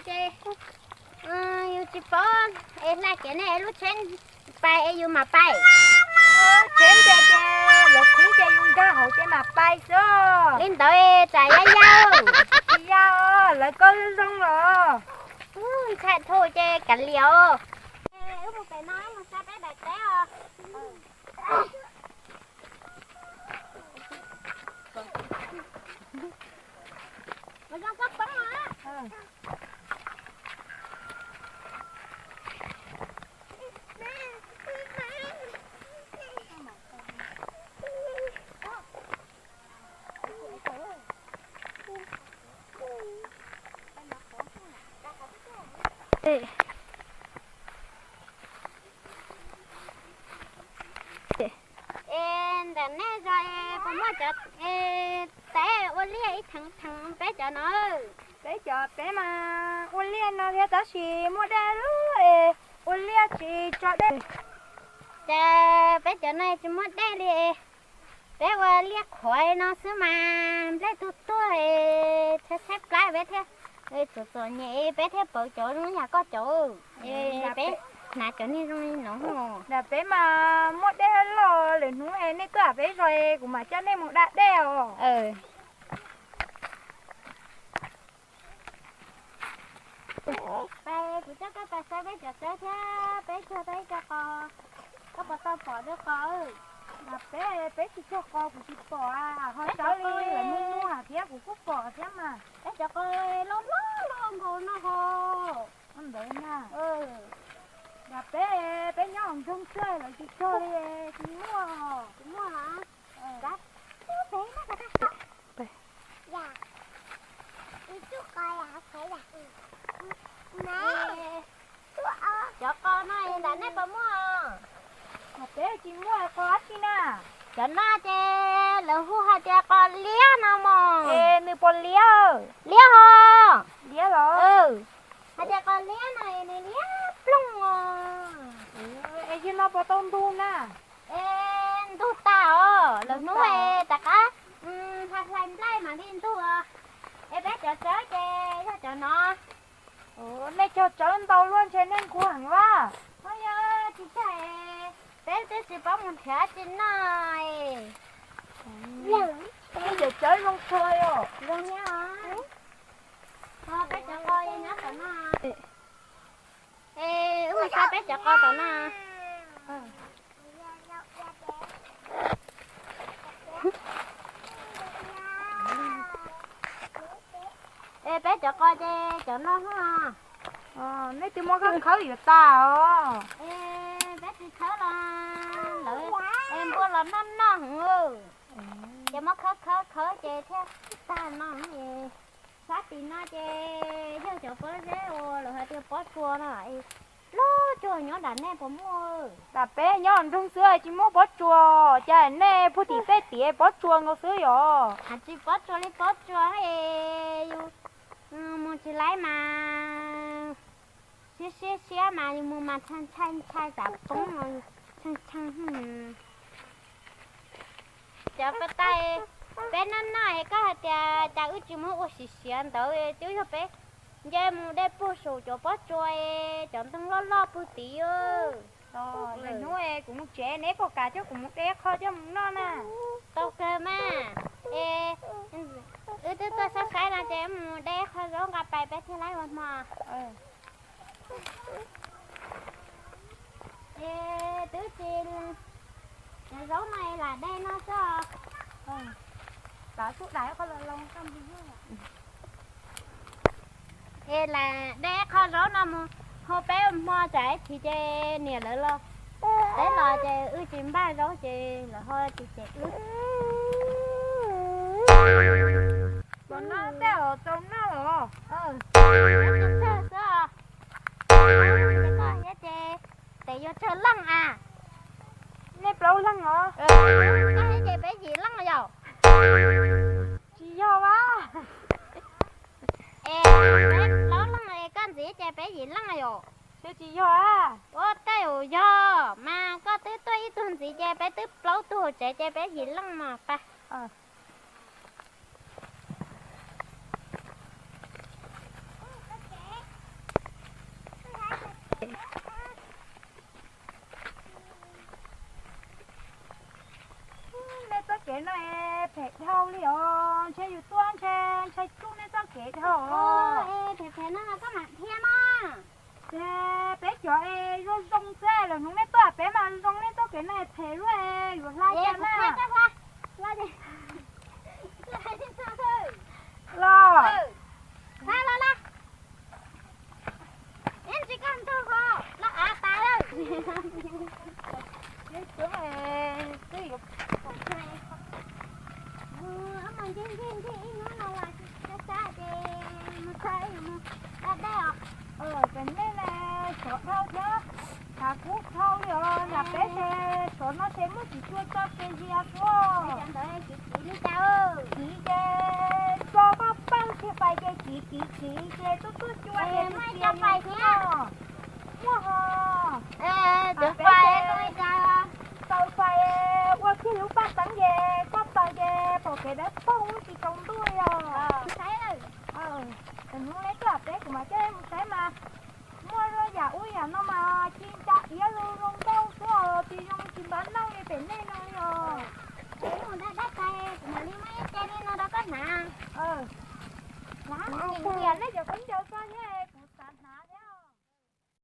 Ces yus tsis paub es hla kev nej lub tsheb pais es yus mam pais. Tsheb nce ces lawv qhib ces yus nkag hauv ces mam pais xwb. Li ntawd tsam yau yau. Tsis yau, lawv koj zoo los. Ntshai dhau ces kav liam. Wb mus pem no mus saib peb daim teb os. Es ntawm nej zos es puas muaj cov teb ua liaj ib theem theem peb cov no? Peb cov teb mas ua liaj no thiab tab sis muaj dej lawm es ua liaj tsis tso dej. Ces peb cov no tsis muaj dej li, peb ua liaj qhuav no xwb mas nplej tuag tuag, tshaib tshaib plab peb thiab, txom txom nyem peb thiab pauv cov zoo yam koj cov, peb hnav cov niag zoo li no. Ntawm peb mas muaj dej loj, lwm hnub es nej tuaj peb zos kuv mam coj nej mus da dej os. Pais, kuv coj koj pais saib peb cov tsawb thiab peb cog peb cov qos, koj puas tau pom cov qos? Peb, peb tsis cog qos kuv tsis pom, ho tsawb li lawv muaj muag thiab kuv kuj pom thiab mas. Peb cov qos loj loj loj nkaus no ho. Ntawd na. Peb, peb nyob hauv nroog xwb lawv tsis cog li, tsis muaj. Tsis muaj hos? Cov qos no nram nej puas muaj? Peb tsis muaj qos dab tsi na. Cov no ces lawv hu hais tias qos liab no mog. Es nws puas liab? Liab hos. Liab los? Hais tias qos liab no es nws liab ploog os. Es yog no puas tau ntug na? Es ntug tas os, lwm hnub es rov qab hlais hlais nplaig mam li ntug os. Es peb cov tsawb ces yog cov no. Nej cog tsawb ntau luaj ntshe nej nquag heev vaj. Ho yog tsis cog, peb twb tsis paub mus nrhiav tsis noj. Cov tsawb zoo kawg os. Zoo nyab os. Peb cov qos nyob tom no. Es wb mus saib peb cov qos tom no. Es peb cov qos ces cov no. Nej twb muab khawb khawb yuav tas os. Peb tsis khawb los lawv, es npua los noj noj heev. Ces muab khawb khawb khawb ces thiaj tag no. Sab tim no ces yog cov pob zeb uas lawv hais tias pob tsuas no, es loj tsuag nyob nram nej puas muaj? Nram peb nyob nroog xwb tsis muaj pob tsuas, cas nej puag tim tej tiav pob tsuas nkaus xwb yom? Tsis pob tsuas li pob tsuas, yus mus tsis laib mas siab siab siab mas yus mus mas ntshai ntshai ntshai tas poob, ntshai ntshai. Cov ko taw, peb noj noj es koj hais tias cas wb tsis muab ua siav siav ntawd, twb yog peb nce mus de puag saum cov pob tsuas, cov ntoo loj loj puag tid. Lwm hnub kuv mus tsev neb puas kam coj kuv mus de qho coj mus noj na? Tau kawg mas. Es wb twb tuaj saib saib no ces mus de qho zaub nqa pais peb thiaj laib ua hmo. Es twb tsis, cov zaub no es lam de noj xwb. Es lam de qho zaub no mus hau peb ua hmo tsam ib chim ces niam lawv los teb los ces wb tsis npaj zaub ces lawv ho tsis cem wb. Tom no tej zaum tau noj los? Tsawg xwb os. Ces koj thiab ces tes yuav tsawg leej a? Nej plaub leej os. Koj thiab ces peb yim leej yom? Tsis yog a. Es peb plaub leej es koj ntxiv ces peb yim leej yom? Twb tsis yog a. Ua tej zaum yog mas koj twb tuaj ib tug ntxiv ces peb twb plaub tug hauv tsev ces peb yim leej mas pab. Nej txoj kev no es phem dhau li os, ntshe yus tuaj ntshe ntshai tsuj nej txoj kev dhau os. Phem phem no koj mam qhia mas. Ces peb cov es zoo zoo xwb, lwm hnub nej tuaj peb mas zoo, nej txoj kev no es phem luaj, yuav hla cas na. Los. Ib ntsis koj nrog ho los av tas lawm. Twb yuav, twb yuav, mus ncig ncig ncig ib hnub no los tsis sab sab ces mus txog mus da dej os. Ces nej na, sov dhau thiab, hav kub dhau li os, nram peb ces sov no ces muaj tsis cua tso ces zias tuaj. Kiv ces tso paj pawg thiaj fais ces kiv kiv kiv ces tuaj tuaj cua ces muaj ib co fais thiab. Muaj ho. Cov fais, tau fais ua kiag lub paj teeb ces koj taws ces pom kev dawb paug tsis tsaus ntuj li os. Mus saib, hnub nej tuaj peb kuv mam coj nej mus saib mas. Muaj yam ub yam no mas ci ntsa iab zoo zoo nkauj xwb os, tsis zoo tsis npab nauj li pem nej no li os. Mus dab dab tsi kuv mam li muab ib ce li no rau koj hnav. Mus tias nej cov ko